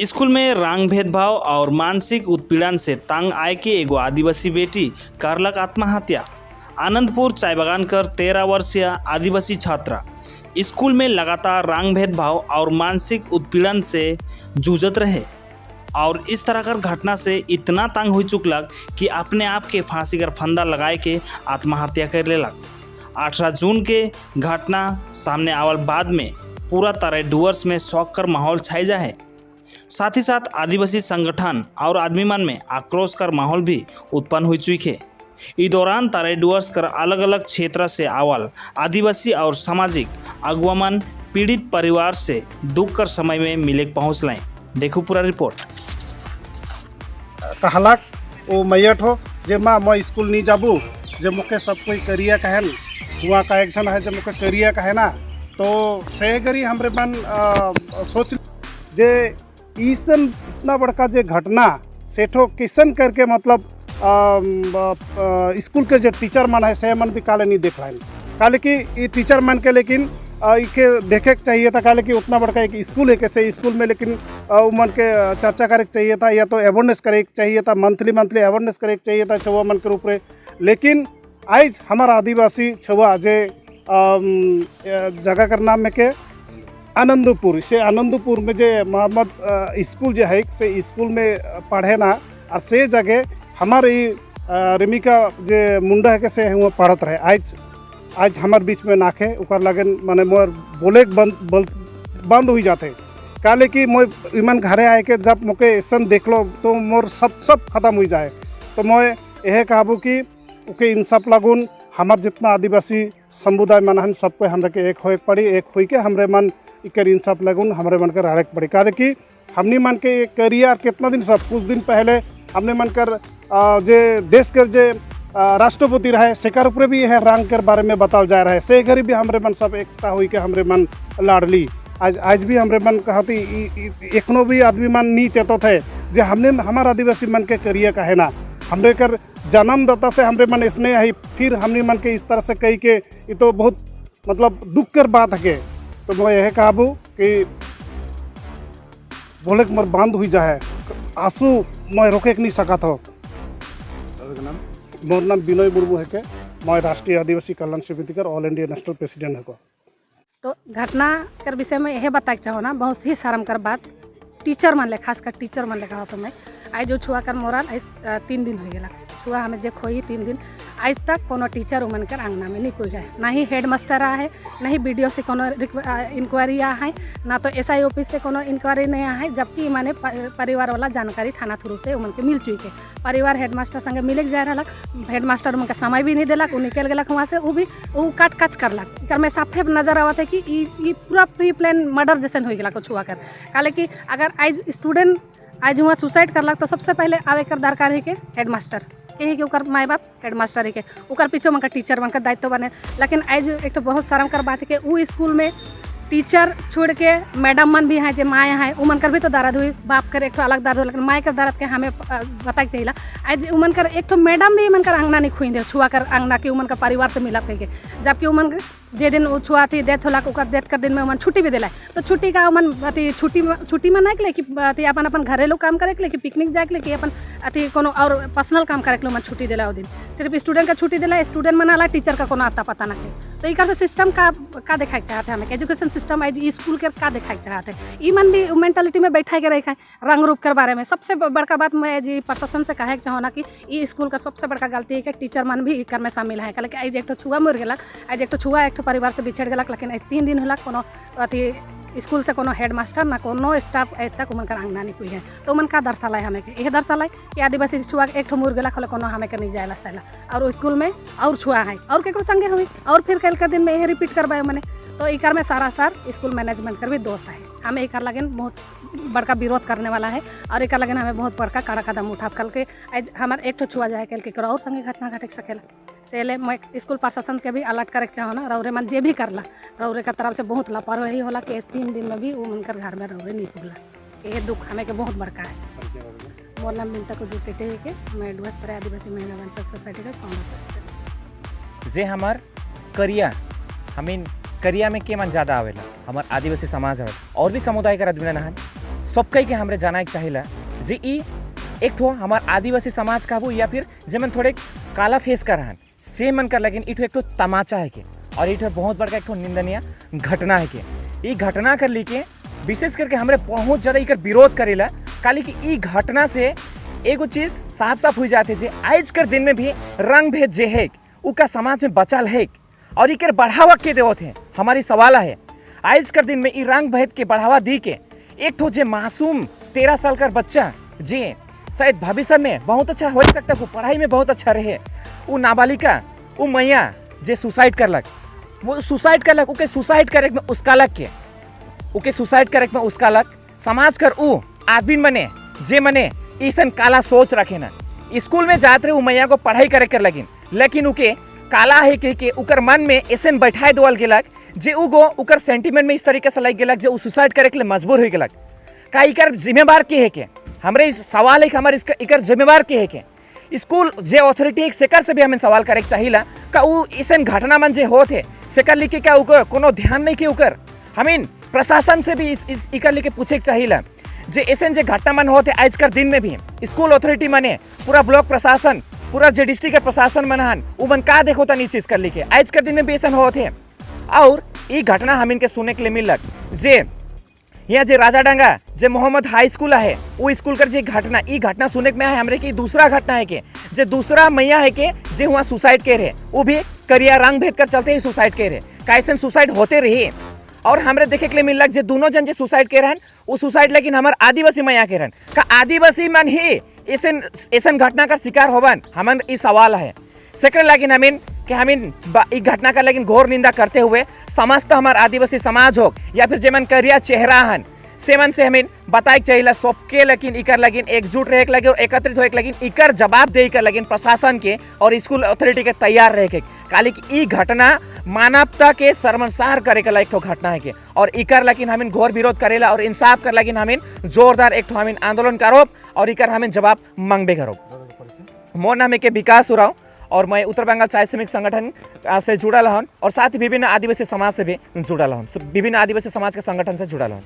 स्कूल में रंग भेदभाव और मानसिक उत्पीड़न से तंग आए के एगो आदिवासी बेटी करलक आत्महत्या। आनंदपुर चाय बागान कर 13 वर्षीय आदिवासी छात्रा स्कूल में लगातार रंग भेदभाव और मानसिक उत्पीड़न से जूझत रहे और इस तरह कर घटना से इतना तंग हो चुकलक कि अपने आप के फांसी कर फंदा लगाए के आत्महत्या कर लेलक। 18 जून के घटना सामने आवल बाद में पूरा तरह डुअर्स में शौक कर माहौल छाई जाए। साथ ही साथ आदिवासी संगठन और आदमी मन में आक्रोश कर माहौल भी उत्पन्न हो चुकी है। इस दौरान तराई डुअर्स कर अलग अलग क्षेत्र से आवल आदिवासी और सामाजिक अगुवा मन पीड़ित परिवार से दुख कर समय में मिले पहुँच लाए। देखो पूरा रिपोर्ट। कहलक वो मैयट हो जे माँ मैं स्कूल नहीं जाबू, जे मोके सब कोई करिया कहन। हुआ का एक झन है जे मोके करिया कहे ना, तो से गरी हमरे मन सोच जे ईसन इतना बड़का जे घटना सेठो किसन करके मतलब स्कूल के जो टीचर मन है से मन भी काले नहीं देख रहे, काले कि ये टीचर मन के लेकिन इके देखे के चाहिए था, काले कि उतना बड़का एक स्कूल है कैसे स्कूल में, लेकिन मन के चर्चा करे के चाहिए था या तो अवेयरनेस करे के चाहिए था, मंथली मंथली अवेयरनेस करे के चाहिए था छुआ मन के ऊपर। लेकिन आज हमारा आदिवासी छुआ जे जगह कर नाम में के आनंदपुर से आनंदपुर में जे मोहम्मद स्कूल जे है से स्कूल में पढ़े ना और से जगह हमारे रिमिका जे मुंडा है के से हुआ पढ़त रहे। आज आज हमार बीच में नाखे ओकर लगन माने मोर बोले बंद बंद बंद हो जाते, काले कि मोर ईमान घरे आए के जब मोके ऐसा देख लो तो मोर सब सब खत्म हो जाए। तो मैं यह कहबू कि ओके इंसाफ लागुन हमार जितना आदिवासी समुदाय मन हन सबको हमरे के एक होए पड़ी, एक होई के हमरे मन इकर इंसाफ लगुन हमरे मन के राड़े पड़ी, काहे कि हमनी मन के करियर कितना दिन सब कुछ दिन पहले हमने मन कर जे देश के जे राष्ट्रपति रहे सेकर ऊपर भी यह रंग के बारे में बताल जा रहा है, से घड़ी भी हमरे मन सब एकता हुई के हमरे मन लाडली। आज आज भी हमरे मन कहती एखनो भी आदमी मन नहीं चेतत है जे हमने हमार आदिवासी मन के करिए कहे ना, हमरे कर जन्मदाता से हमरे मन इसने आई, फिर हमने मन के इस तरह से कही के ये तो बहुत मतलब दुख कर बात है। तो मैं यह कहबू कि बोले मोर बंद हुई जाए, आंसू मैं रोके नहीं सकत हो। मोर नाम विनय मुर्मू है के मैं राष्ट्रीय आदिवासी कल्याण समिति कर ऑल इंडिया नेशनल प्रेसिडेंट है। तो घटना कर विषय में यह बताए चाहो ना, बहुत ही शर्म कर बात टीचर मन ले, खासकर टीचर मन ले कहा तो मैं आज जो छुआ कर मोरल आज 3 दिन हो गया छुआ हमें जे खोई 3 दिन, आज तक कोनो टीचर उमन कर अंगना में नहीं कोई है, ना ही हेड मास्टर आ है, ना ही बीडीओ से कोनो इंक्वायरी आ है, ना तो एसआई ऑफिस से कोनो इंक्वायरी नहीं आ है, जबकि माने परिवार वाला जानकारी थाना थ्रू से उमन के मिल चुकी है। परिवार हेड मास्टर संगे मिले जा रहा, हेड मास्टर उनका समय भी नहीं दिलक, उ निकल गलक वहाँ से, उ भी उ काट काच करलक। एकर में साफे नजर आवत है कि ई पूरा प्री प्लान मर्डर जैसन हो गया छुआ कर, काले कि अगर आज स्टूडेंट आज वहाँ सुसाइड करलक तो सबसे पहले आवे कर दरकार है के हेड मास्टर के ही, कि ओकर माई बाप हेड मास्टर है के ओकर पीछे उनका टीचर बनकर दायित्व बने। लेकिन आज एक तो बहुत शर्म कर बात है कि उ स्कूल में टीचर छोड़ के मैडम मन भी हैं, जे माए हैं उमन कर भी तो दर्द हुई, बाप कर एक ठो अलग दर्द हो, लेकिन माए कर दर्द के हमें बताए के चाहिए। आज उमन कर एक ठो मैडम भी उमन कर अंगना नहीं खुई दे छुआ कर अंगना के उमन का परिवार से मिला के, जबकि उमन जे दिन उ छुआ थी डेथ होला ओकर डेथ कर दिन में उमन छुट्टी भी दिला, तो छुट्टी का उमन अथी छुट्टी में नहीं के कि अथी अपन अपन घरेलू काम करे के, कि पिकनिक जाए के, कि अपन अथी कोनो और पर्सनल काम करे के उमन छुट्टी दिला। ओ दिन सिर्फ स्टूडेंट का छुट्टी दिला, स्टूडेंट मनाला, टीचर का कोनो आता पता ना है। तो एकर से सिस्टम का का देखाए के चाहते हमें, एजुकेशन सिस्टम आज स्कूल के का देखाए के चाहते? ई मन भी मेंटालिटी में बैठा के रखा है रंग रूप के बारे में। सबसे बड़का बात मैं जी प्रशासन से कहे के चाहो ना कि ई स्कूल का सबसे बड़का गलती है कि टीचर मन भी एकर में शामिल है, काहे कि आज एक ठो छुआ मर गेलक, आज एक ठो छुआ एक ठो परिवार से बिछड़ गेलक, लेकिन आज 3 दिन होलक कोनो अथी स्कूल से कोनो हेड मास्टर ना कोनो स्टाफ आज तक उमन कर अंगना नहीं पुई है। तो उमन का दर्शाला है हमें के? यह दर्शाला है कि आदिवासी छुआ एक ठो मुर गेलक होले कोनो हमें के नहीं जाएला सैला और स्कूल में और छुआ है और केकरो संगे हुई और फिर कल के दिन में यह रिपीट करवाए मने। तो एकर में सारा सार स्कूल मैनेजमेंट कर भी दोष है। हमें एकर लगन बहुत बड़का विरोध करने वाला है और एकर लगन हमें बहुत बड़का कड़ा कदम उठा कल के आज हमार एक ठो छुआ जाए कल के और संगे घटना घटे सकेला। से ले मैं स्कूल प्रशासन के भी अलर्ट करे के चाहो ना, रौरे मन जे भी करला रौरे के तरफ से बहुत लापरवाही होला कि 3 दिन में भी वो उनकर घर में रौरे नहीं पुगला। ये दुख हमें के बहुत बड़का है। मोर नाम मिनता को टेटे है के मैं डुअर्स तराई आदिवासी महिला वेलफेयर सोसाइटी का फाउंडर प्रेसिडेंट। जे हमार करिया हमीन करिया में के मन ज़्यादा आवेला, हमार आदिवासी समाज है और भी समुदाय कर आदमी नहन। सबकई के हमरे जाना के चाहिला जे ई एक ठो हमार आदिवासी समाज का या फिर जे मन थोड़े काला फेस कर हन से मन कर, लेकिन ई ठो एक ठो तमाचा है के और ई ठो बहुत बड़का एक ठो निंदनीय घटना है के। ई घटना कर ली के विशेष करके हमरे बहुत ज़्यादा इकर विरोध करेला, काली कि ई घटना से एगो चीज़ साफ साफ हो जाते जे आज कर दिन में भी रंग भेद जे है उका समाज में बचल है और इकर बढ़ावा के देवत है। हमारी सवाल है आज कर दिन में ई रंग भेद के बढ़ावा दी के एक ठो जे मासूम 13 साल का बच्चा जे शायद भविष्य में बहुत अच्छा हो सकता, वो पढ़ाई में बहुत अच्छा रहे, वो नाबालिका वो मैया जे सुसाइड करलक, वो सुसाइड करलक, ओके सुसाइड करे में उसका के ओके सुसाइड करे में उसका लग समाज कर ऊ आदमी मने जे मने ऐसन काला सोच रखे ना। स्कूल में जात रहे उ मैया को पढ़ाई करे कर लगिन, लेकिन उके काला है के उकर मन में ऐसन बैठाए देवल गेलक जे उगो उकर सेंटिमेंट में इस तरीके से लग गेलक जे उ सुसाइड करे के लिए मजबूर हो गेलक। का इकर जिम्मेवार के है के हमरे सवाल है कि हमारे इसका इकर जिम्मेवार के है के स्कूल जे अथॉरिटी एक सेकर से भी हमें सवाल करे के चाहिला का उ ऐसन घटना मन जे होत है सेकर लेके क्या उकर कोनो ध्यान नहीं के उकर हमें प्रशासन से भी इस इकर लेके पूछे के चाहिला जे ऐसन जे घटना मन होते आज कर दिन में भी स्कूल अथॉरिटी मने पूरा ब्लॉक प्रशासन पूरा जे डिस्ट्रिक्ट के प्रशासन मन हन उ मन का देखो तनी चीज कर लेके आज कर दिन में भी ऐसन होते। और ई घटना हम इनके सुने के लिए मिलक जे यहाँ जे राजाडांगा जे मोहम्मद हाई स्कूल है वो स्कूल कर जे घटना ई घटना सुने के में है हमरे की दूसरा घटना है के जे दूसरा मैया है के जे वहाँ सुसाइड के रहे वो भी करिया रंग भेद कर चलते ही सुसाइड के रहे। कैसन सुसाइड होते रही और हमरे देखे के लिए मिलक जे दोनों जन जे सुसाइड के रहन वो सुसाइड लेकिन हमार आदिवासी मैया के रहन का आदिवासी मन ही ऐसन ऐसन घटना का शिकार होवन हमन ई सवाल है। सेकंड लेकिन हमीन कि हमीन ई घटना का लेकिन घोर निंदा करते हुए समस्त हमार आदिवासी समाज हो या फिर जेमन करिया चेहरा हन सेमन से हमीन बताए चाहिए सबके लेकिन इकर लेकिन एकजुट रहे लगे और एकत्रित होए लेकिन इकर जवाब दे कर लेकिन प्रशासन के और स्कूल अथॉरिटी के तैयार रहे के काली कि ई घटना मानवता के शर्मसार करे के लायक ठो घटना है के और इकर लेकिन हमीन घोर विरोध करेला और इंसाफ कर लेकिन हमीन जोरदार एक ठो हमीन आंदोलन करो और इकर हमीन जवाब मांगबे करो। मोर नाम है के विकास उरांव और मैं उत्तर बंगाल चाय श्रमिक संगठन से जुड़ल हूँ और साथ ही विभिन्न आदिवासी समाज से भी जुड़ल हूँ, विभिन्न आदिवासी समाज के संगठन से जुड़ल हूँ।